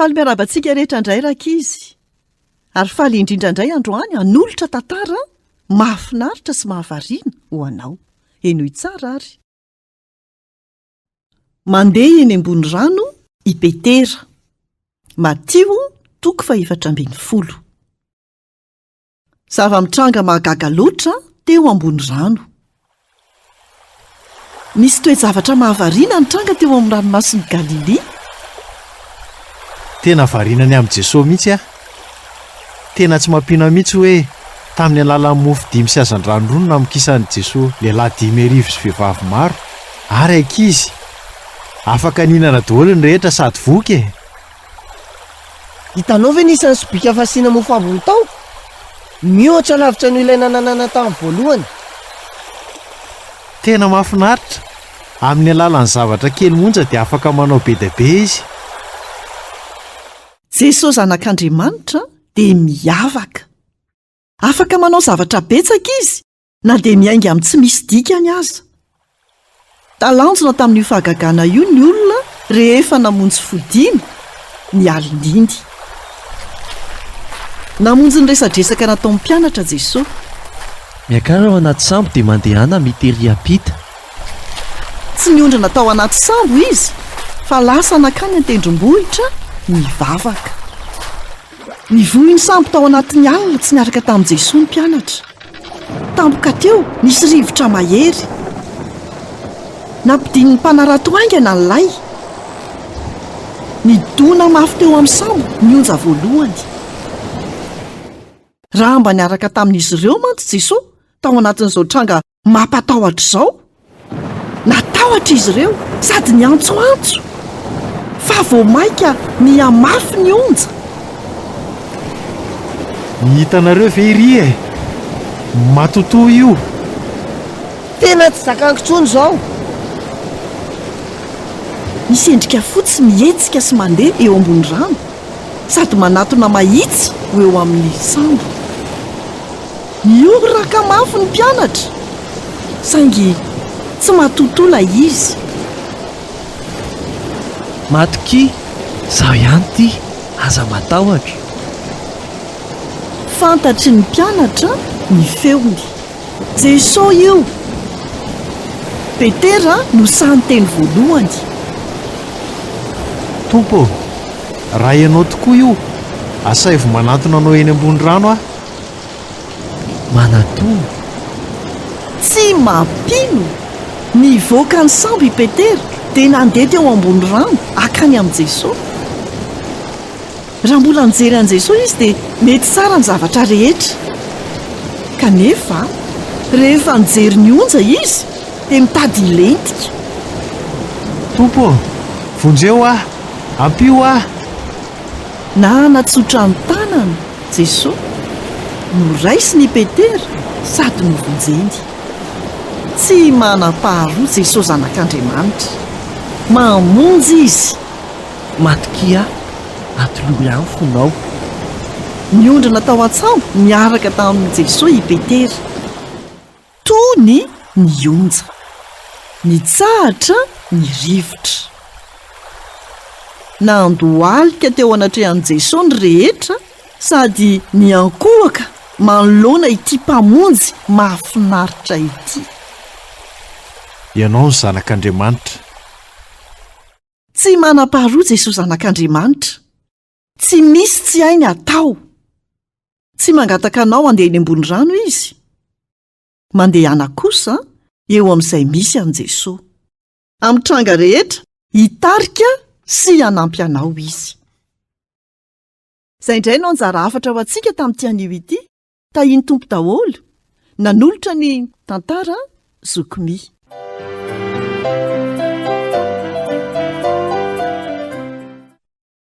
Faly miarahaba antsika rehetra indray rankizy. Ary faly indrindra indray androany hanolotra tantara mahafinaritra sy mahavariana ho anao. Henoy tsara ary. Mandeha eny ambony rano i Petera. Matio toko fahefatra ambin'ny folo. Zava-mitranga mahagaga loatra teo ambony rano. Nisy toe-javatra mahavariana nitranga teo amin'ny ranomasin'i Galilia. Tena variana ny amin'i Jesoa mihitsy aho. Tena tsy mampino ahy mihitsy hoe tamin'ny alalan'ny mofo dimy sy hazandrano roa no namokisan'i Jesoa lehilahy 5000 sy vehivavy maro ary ankizy. Afaka nihinana daholo ny rehetra sady voky e! Hitanao ve ny isan'ny sobika fasiana mofo ambiny tao? Mihoatra lavitra noho ilay nananana tamin'ny voalohany. Tena mahafinaritra! Amin'ny alalan'ny zavatra kely monja dia afaka manao be dia be izy. Jesoa Zanak'Andriamanitra dia miavaka. Afaka manao zavatra betsaka Izy na dia miainga amin'ny tsy misy dikany aza. Talanjona tamin'io fahagagana io ny olona rehefa namonjy fodiana ny alin'iny. Namonjy ny resadresaka nataon'ny mpianatra Jesoa. Miakara ao anaty sambo dia mandehana mitery hiampita. Tsy niondrana tao anaty sambo izy fa lasa nankany an-tendrombohitra nivavaka. Nivoy ny sambo tao anatin'ny alina tsy niaraka tamin'i Jesoa ny mpianatra. Tampoka teo, nisy rivotra mahery. Nampidinin'ny mpanarato haingana ny lay. Nidona mafy teo amin'ny sambo ny onja voalohany. Raha mba niaraka tamin'izy ireo mantsy Jesoa tao anatin'izao tranga Mampatahotra izao? Natahotra izy ireo sady niantsoantso fa vao mainka nihamafy ny onja. Hitanareo ve iry e? Matotoa io! Tena tsy zakaniko intsony izao! Misy endrika fotsy mihetsika sy mandeha eo ambony rano sady manatona mahitsy ho eo amin'ny sambo. Nihoraka mafy ny mpianatra, saingy tsy matotoa ilay izy. Matokia, izaho ihany ity, aza matahotra. Fantatry ny mpianatra ny feony. Jesoa io! Petera no sahy niteny voalohany. Tompo ô, raha Ianao tokoa io, asaivo manantona Anao eny ambony rano aho. Manatona. Tsy mampino! Nivoaka ny sambo i Petera dia nandeha teo ambony rano hankany amin'i Jesoa. Raha mbola nijery an'i Jesoa izy dia mety tsara ny zavatra rehetra. Kanefa, rehefa nijery ny onja izy dia mitady hilentika. Tompo ô, vonjeo aho! Ampio aho! Nanatsotra ny tanany Jesoa, noraisiny i Petera sady novonjeny. Tsy manam-paharoa Jesoa Zanak'Andriamanitra. Mamonjy Izy. Matokia ahy, atolory ahy ny fonao. Niondrana tao an-tsambo niaraka tamin'i Jesoa i Petera. Tony ny onja. Nitsahatra ny rivotra. Nandohalika teo anatrehan'i Jesoa ny rehetra sady niankohoka manoloana ity Mpamonjy mahafinaritra ity. Ianao no Zanak'Andriamanitra. Tsy manam-paharoa Jesoa Zanak'Andriamanitra. Tsy misy tsy hainy atao. Tsy mangataka anao handeha eny ambony rano Izy. Mandehana kosa eo amin'izay misy an'i Jesoa. Amin'ny tranga rehetra, hitarika sy hanampy anao Izy. Izay indray no anjara hafatra ho antsika tamin'ity anio ity. Tahian'ny Tompo daholo. Nanolotra ny tantara Zoky Mi.